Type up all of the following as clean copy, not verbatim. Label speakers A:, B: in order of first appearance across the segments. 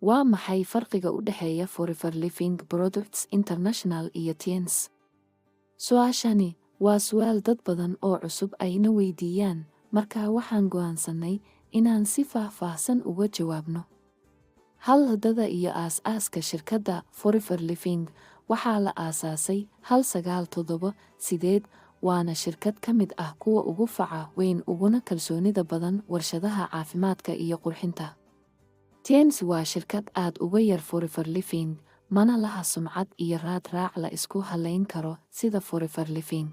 A: Waa maxay farqiga u dhexeeya Forever Living Products International iyo Tiens? Su'aashani waa su'aal dad badan oo cusub ayna weydiiyaan, markaa waxaan go'aansannay inaan si faahfaahsan uga jawaabno. Hal-dada iyo aas-aaska shirkadda Forever Living waxaa la aasaasay 1978, waana shirkad ka mid ah kuwa ugu faca weyn uguna kalsoonida badan warshadaha caafimaadka iyo qurxinta. Tiens waa shirkad aad uga yar Forever Living, mana laha sumcad iyo raad raac la isku halayn karo sida Forever Living.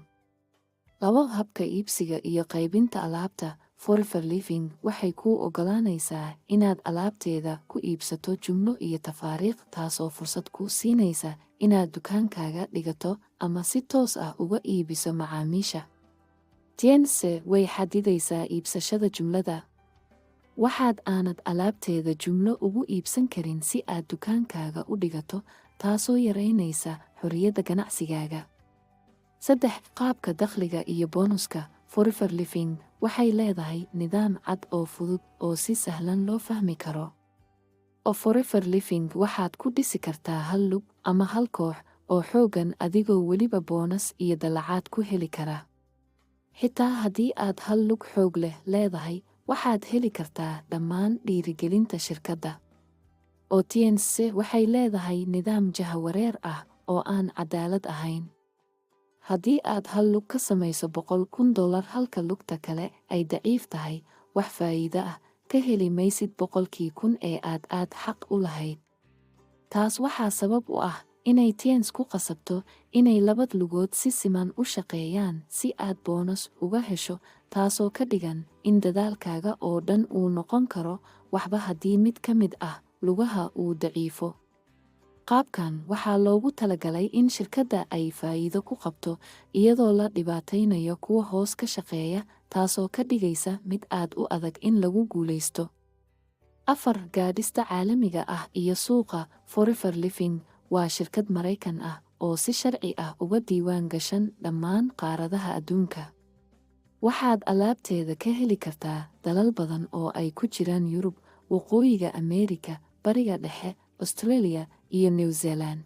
A: 2. Habka iibsiga iyo qaybinta alaabta. Forever Living waxay kuu oggolaanaysaa inaad alaabteeda ku iibsato jumlo iyo tafaariiq, taasoo fursad kuu siinaysa inaad dukaankaaga dhigato ama si toos ah uga iibiso macaamiisha. Tiense way xadidaysaa iibsashada jumlada. Waxaad aanad alaabteeda jumlo ugu iibsan karin si aad dukaankaaga u dhigato, taasoo yaraynaysa xorriyadda ganacsigaaga. 3. Qaabka dakhliga iyo bonuska. Forever Living waxay leedahay nidaam cad oo fudud oo si sahlan loo fahmi karo. Oo Forever Living waxaad ku dhisi kartaa hal lug ama hal koox oo xooggan adigoo weliba bonus iyo dallacaad ku heli kara. Xitaa haddii aad hal lug xoog leh leedahay, waxaad heli kartaa dhammaan dhiirigelinta shirkadda. Oo Tiense waxay leedahay nidaam jahawareer ah oo aan cadaalad ahayn. Haddii aad hal lug ka samayso $100,000 halka lugta kale ay daciif tahay, wax faa'iido ah ka heli maysid 100,000 ee aad xaq u lahayd. Taas waxaa sabab u ah inay Tiens ku qasabto inay labad lugood si siman u shaqeeyaan si aad bonus uga hesho, taasoo ka dhigan in dadaalkaaga oo dhan uu noqon karo waxba haddii mid ka mid ah lugaha uu daciifo. Qaabkan waxaa loogu talagalay in shirkadda ay faa'iido ku qabto iyadoo la dhibaataynayo kuwa hoos ka shaqeeya, taasoo ka dhigaysa mid aad u adag in lagu guulaysto. 4. Gaadhista caalamiga ah iyo suuqa. Forever Living waa shirkad Maraykan ah oo si sharci ah uga diiwaan gashan dhammaan qaaradaha adduunka. Waxaad alaabteeda ka heli kartaa dalal badan oo ay ku jiraan Yurub, Waqooyiga Ameerika, Bariga Dhexe, Australia iyo New Zealand.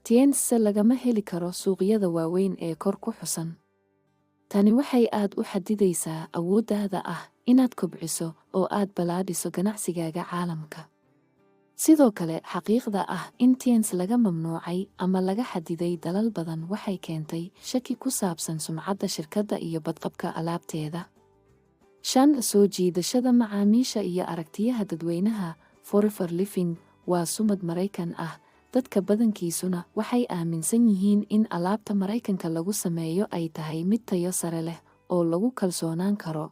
A: Tiense lagama heli karo suuqyada waaweyn ee kor ku xusan. Tani waxay aad u xadidaysaa awooddaada ah inaad kobciso oo aad ballaadhiso ganacsigaaga caalamka. Sidoo kale, xaqiiqda ah in Tiens laga mamnuucay ama laga xadiday dalal badan waxay keentay shaki ku saabsan sumcadda shirkadda iyo badqabka alaabteeda. 5. Soo jiidashada macaamiisha iyo aragtiyaha dadweynaha. Forever Living waa sumad Maraykan ah, dadka badankiisuna waxay aaminsan yihiin in alaabta Maraykanka lagu sameeyo ay tahay mid tayo sare leh oo lagu kalsoonaan karo.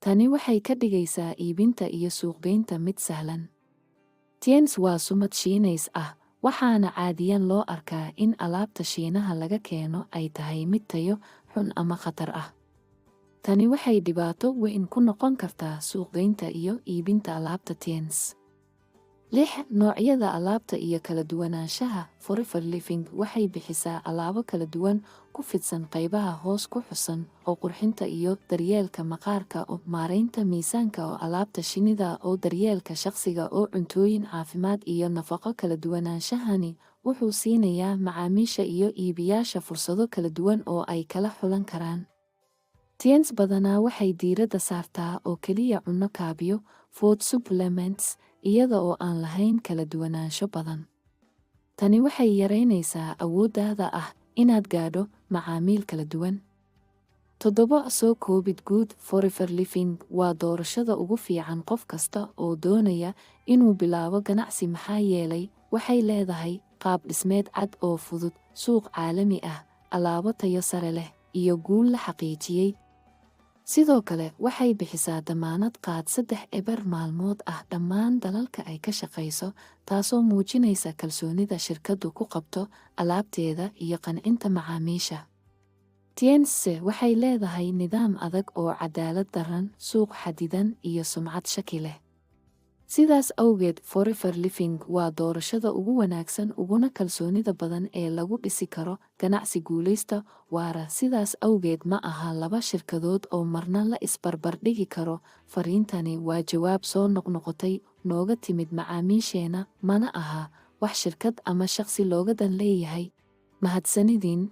A: Tani waxay ka dhigaysaa iibinta iyo suuqgeynta mid sahlan. Tiens waa sumad Shiinays ah, waxaana caadiyan loo arkaa in alaabta Shiinaha laga keeno ay tahay mid tayo xun ama khatar ah. Tani waxay dhibaato weyn ku noqon kartaa suuqgeynta iyo iibinta alaabta Tiens. 6. Noocyada alaabta iyo kala duwanaanshaha. Forever Living waxay bixisaa alaabo kala duwan ku fidsan qaybaha hoos ku xusan oo qurxinta iyo daryeelka maqaarka, oo maaraynta miisaanka, oo alaabta shinnida, oo daryeelka shaqsiga, oo cuntooyin caafimaad iyo nafaqo. Kala duwanaanshahani wuxuu siinayaa macaamiisha iyo iibiyaasha fursado kala duwan oo ay kala xulan karaan. Tiens badanaa waxay diiradda saartaa oo keliya cunno kaabyo, food supplements, iyada oo aan lahayn kala duwanaansho badan. Tani waxay yaraynaysaa awooddaada ah inaad gaadho macaamiil kala duwan. 7. Soo koobid guud. Forever Living waa doorashada ugu fiican qof kasta oo doonaya inuu bilaabo ganacsi, maxaa yeelay waxay leedahay qaab dhismeed cad oo fudud, suuq caalami ah, alaabo tayo sare leh iyo guul la xaqiijiyey. Sidoo kale, waxay bixisaa damaanad qaad 3-0 maalmood ah dhammaan dalalka ay ka shaqayso, taasoo muujinaysa kalsoonida shirkaddu ku qabto alaabteeda iyo qancinta macaamiisha. Tiense waxay leedahay nidaam adag oo cadaalad daran, suuq xadidan iyo sumcad shaki leh. Sidaas awgeed, Forever Living waa doorashada ugu wanaagsan uguna kalsoonida badan ee lagu dhisi karo ganacsi guulaysta waara. Sidaas awgeed, ma aha laba shirkadood oo marna la isbarbardhigi karo. Fariintani waa jawaab soo noqnoqotay nooga timid macaamiisheena, mana aha wax shirkad ama shaqsi looga dan leeyahay. Mahadsanidin.